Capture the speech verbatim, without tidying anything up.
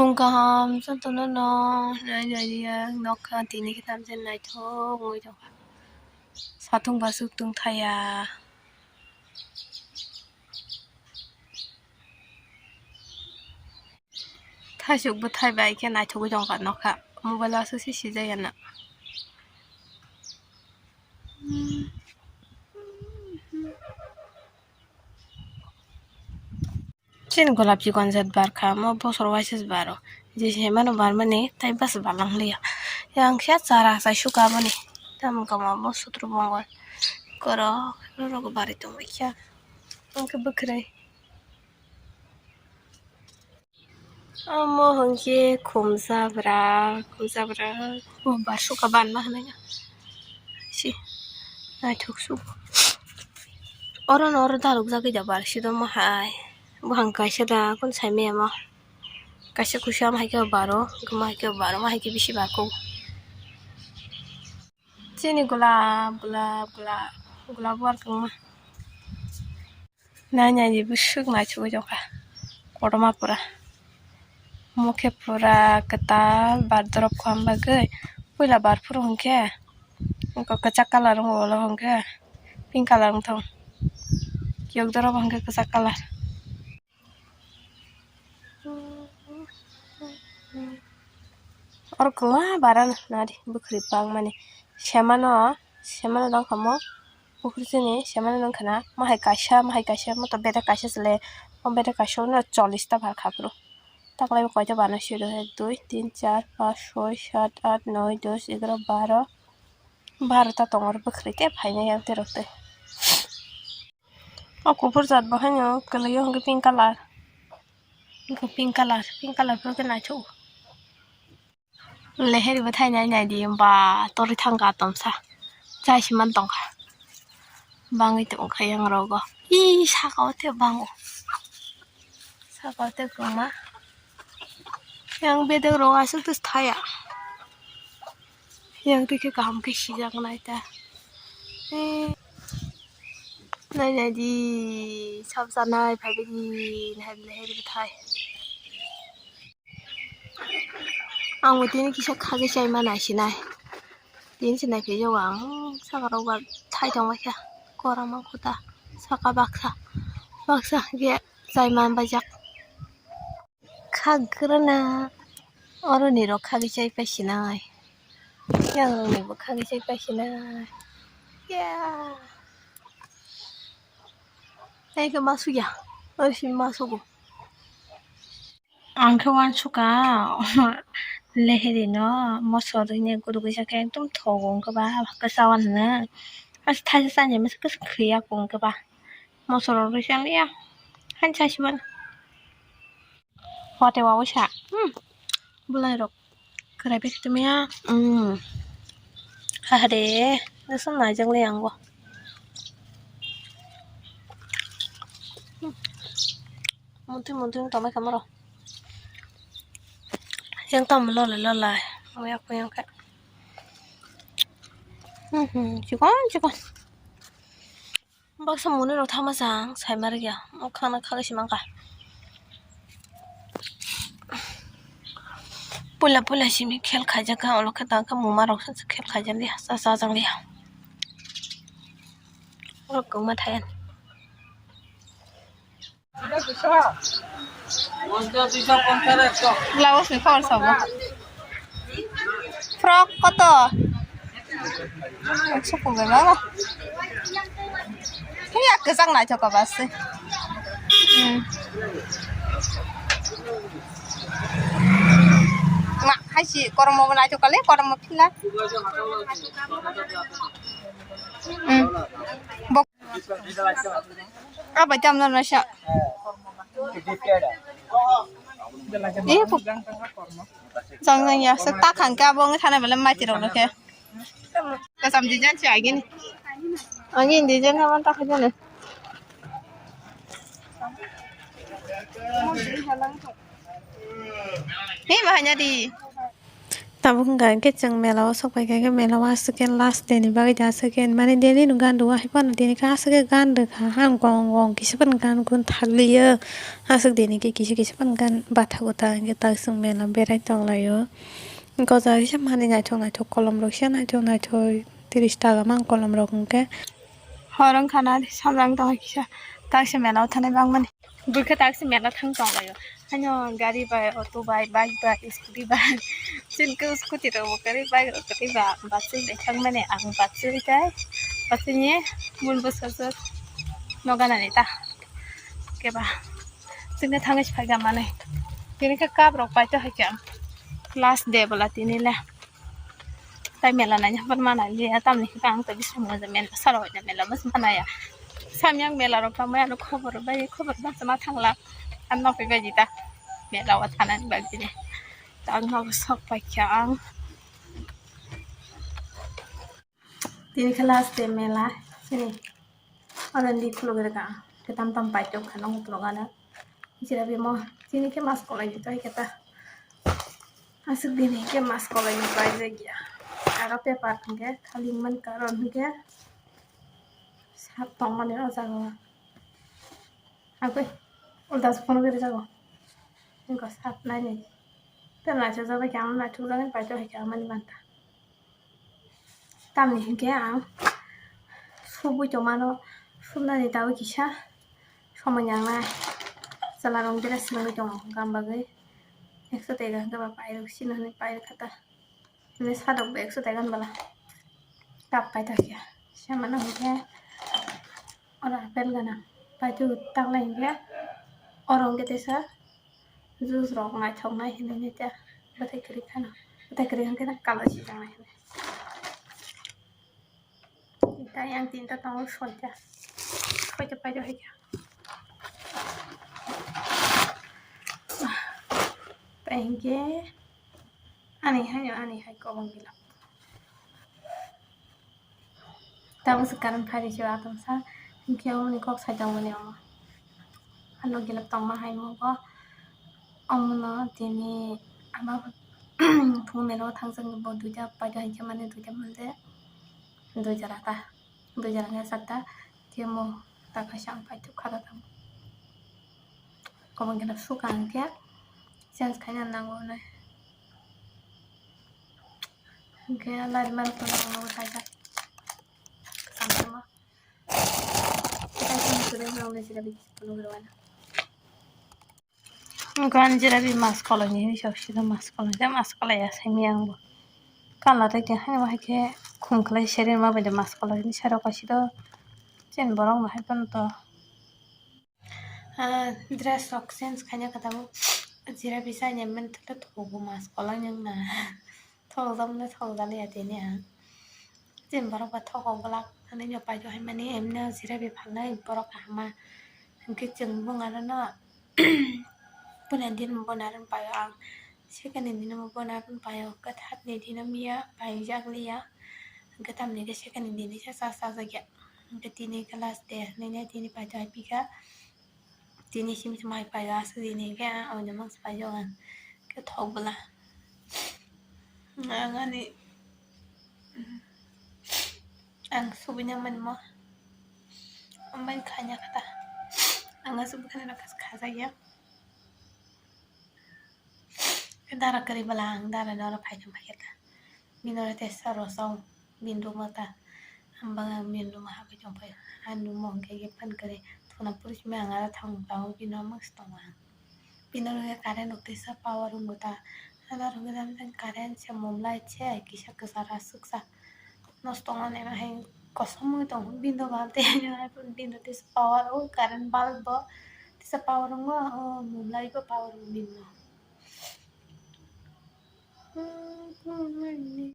Phung kaham jotono no nai nai ya nokha tini khe tamjani naithok wngwi tongkha. Satung basuk tungthaya. Thaisuk bwthai bai khe naithogwi tongkha nokha. Mobile o aswk se sijaya na. Chini golap chikon jat barkha, omo bosor waisa se baro. Jesa mano barmani tai bas balang liya. Yang khe chara chai suka boni. Tamo kama bo sutro bongol. Koro rok bari tongwi kha. Ang khe bwkhwrwi. Omo hwnkhe khumjabra, khumjabra. Bo bar suka banma hwnwi. Si. Naithok su. Oro no oro dalukjagwi da bar si do mo hai. Buphang kaisa da, kun sai maya mo. Kaisa kusu ama hai khe baro, guma hai khe baro, ma hai khe bisi barkho. Chini gulab, gulab, gulab, gulab bar kwma. Nai nai di bwswk naithogwi tongkha. Kotorma pura. Omo khe pura kwtal bar dorop kham bagwi. Puila bar phuru hwnkhe. Wngkha kwchak colour wngo ulo hwnkhe pink colour wngthang. Kiyok doro bo hwnkhe kwchak colour. Oro kwma barano nari bwkhwrwi bangmani. Semano, semano nangkha mo. Pukhri chini semano nangkha na. Mahai kaisa, mahai kaisa, moto bede kaisa chwle. O bede kaisa no chollish ta barkha phuru. Taklai bo koita barna siro, ek, dui, tin, char, panch, soi, sat, at, noi, dos, egaro, baro. Baro ta tongo oro bwkhwrwi tei phainai yang terok tei. O kuphur jat bo haino kwlwio hwnkhe pink colour. Hwnkhe pink colour, pink colour phano khe naithok. Leheri bo thainai nai di ba torwi thangkha tomsa. Chai siman tongkha. Bangwi tongkha yang rogo. Ih, saka o tei bango. Saka o tei kwma. Yang bedek rok aswk twi thaya. Yang twi khe kaham khe sijak nai ta. Eh. Nai nai di, sab janai phai di, nai nai di thai. Ang bo tini kisa khagwi chai ma nai sinai. Tini se nai phai jago ang, saka rok ba thai tong lai kha. Kora ma khuta, saka baksa, baksa khe chai ma baijak. Khagrana, oro ni rok khagwi chai pai sinai. Yang rok ni bo khagwi chai pai sinai. Ya. Ai khe ma sugya. Oro si ma sugo. Ang khe uansukha leheri no mosor hwnwi gurugwi sa khe ekdom thogo wngkhe ba kwchao hwnwi. Aswk thaisa chani masa kwchwng khwi ya khe wngkhe ba mosor rok rwsa wngya haini chasiban. Wate wa wisa. Hmm. Bwlai rok kwrai bai khe tongmaya. Hmm. Hahade. Nasa naijak le ang bo. Hmm. Muntui muntui wng tongmai kha moro. Yang tamo lolai lolai. Oya kuyang kha. Hmm, hmm. Chikon chikon. Baksa muni rok thama chang sai ma rwgya. Mokang no khagwi se mankha. Puila puila simi khel khaijak kha, ulo khe tang khe muma rok se khel khaijak liya, cha cha jang liya. Oro kwma thaiyan. Blouse ni khobor sabo. Frock koto? Ekso kubui mano. Hiya kwchang naithok ba se. Hmm. Ma, hai si kormo bo naithok kale, kormo phila. Hmm. Bok. Abai tam na sa. Eh, bu-, jang jang ya, se ta khang ka bo ngi thana bele mati rok khe. Kasam design se agini. Agini design ha man ta kha jane. Ni bahanya di. Tabuk wngkha hwnkhe chwng mela o sok paikha khe, mela o aswk khe last day ni bagwi da aswk khe hinmani daily no gan rwui hai phano tini khe aswk khe gan rwkha, ang gong gong kisa phano gan gun thaklio, aswk tini khe kisa kisa phano gan batha gotha hwnkhe ta chwng mela berai tonglaio. Goja kisa manwi naithok naithok kolom rok se naithok naithok tris taka mang kolom rok hwnkhe. Hor wngkha na samjak tongkha kisa, ta se mela o thanai bangmani. Bwkhe tak se mela thang tonglaio. Haino gari bai, auto bai, bike bai, scooty bai. Chini khe scooty rok bo kwrwi, bike rok kwrwi ba, bachwi bai thangmani ang bachwi khe, bachwi ni mun bwsajwk noganani ta khe ba. Chwngno thangwi se phaikha manwi. Tini khe cup rok paito hai khe ang. Last day bwla tini le. Tai mela naina habar mana liya, tamni hwnkhe ang tei bising mwnajak mela sara hoina mela bwsma naya. Samyang mela rok tamo ano khobor bai, khobor bachama thangla. Ang nokwi bai di ta mela o thanani bagwi le. Ta ang nogo sok paikha ang. Tini khe last day mela, chini. Oro di khulugwi rwkha ang. Khe tam tam paito kha nokni phunukgo ano. Jira bemo chini khe mas kolai di tongkha ta. Aswk din hinkhe mas kolai ni paijak ya. Aro paper hinkhe khali man karon hinkhe sat tongmani o jaga o. Agoi ulta se phone gari jago. Inko sat nai nai. Tei naithok jak bai khe ang naithok jak bai paito hai khe amani manta. Tamni hinkhe ang subui tongmano, subnani tabuk kisa somoi nangnai. Chwla rok dress swrwngwi tongo, gam bagwi ekso tega hwnkhe ba pairok sino hwnwi pairokha ta. Hwnwi sadok bo ekso tega hwnbala kap paitokya. Semano hinkhe oro apple gana paitwi taklai hinkhe oro hinkhe teisa juice rok naithok nai hinwi nai ta bwthai kwrwi phano, bwthai kwrwi hinkhe kalo sijak nai hinwi. Tai ang tinta tongo soita, soita paida hoika. Tai hinkhe ani hai ani hai kobong gila. Tabuk se current phai rwsio atomsa, hinkhe omo ni kok sai tongmani omo. Ano gilak tongma hai mugo. Omono tini ama phung mela o thangjak bo duita paida hinkhe mani duita mande dui jora ta, dui jora hinkhe char ta. Tei omo ta kaisa ang paithuk kha ta tamo. Kobong gilak sukha hinkhe change khaina nango hinwi. Hinkhe lari mani phano ang nogo kaisa. Ang khe ani jerabi mas kolai ni hinwi sok sida mas kolai, mas kolai ya saimaya ang bo. Colour rok khe haino hai khe khum khlai seri ma bai de mas kolai ni sero kaisa do chen borok no hai phano to. Ah, dress rok change khaina khe tabuk jerabi chaya manthogo mas kolai nang na. Thokjak mano thokjaliya tini ang. Chini borok ba thokok glak hinwi no paito hai mani, emno jerabi phalnai borok kaham ma. Hinkhe chwng bung arono puila din bo narwk paio ang, second ni din bo narwk paio, hinkhe third ni dino miya paijak liya, hinkhe tamni khe second ni din cha chajakya, hinkhe tini khe last day hinwi tini paito hai pika. Tini simi mai paio aswk tini khe ang oino mangsa paijak ang khe thok bwla. Ang ani ang subui nang mani mo ambai khaina kha ta ang aswk bwkhani rok khajak ya. Dara kwrwi bwla ang dara ni oro phaikha phaikha ta. Bini oro tei saro chao bini room o ta. Ang bang ang bini room o habwi tongphaio. Ani room o hwnkhe gate phan kwrwi. Thuna puri simi ang aro thang tongo bini omo se tongo ang. Bini oro hwnkhe current rok tisa power wngwi ta. Ano aro hwnkhe current se mom light se kisa kwchar aswk sa. Nosto wngnai hai kosom wngwi tongo. Bini doga tei bini tisa power o current bulb bo tisa power wngo. O mom light bo power wngo bini.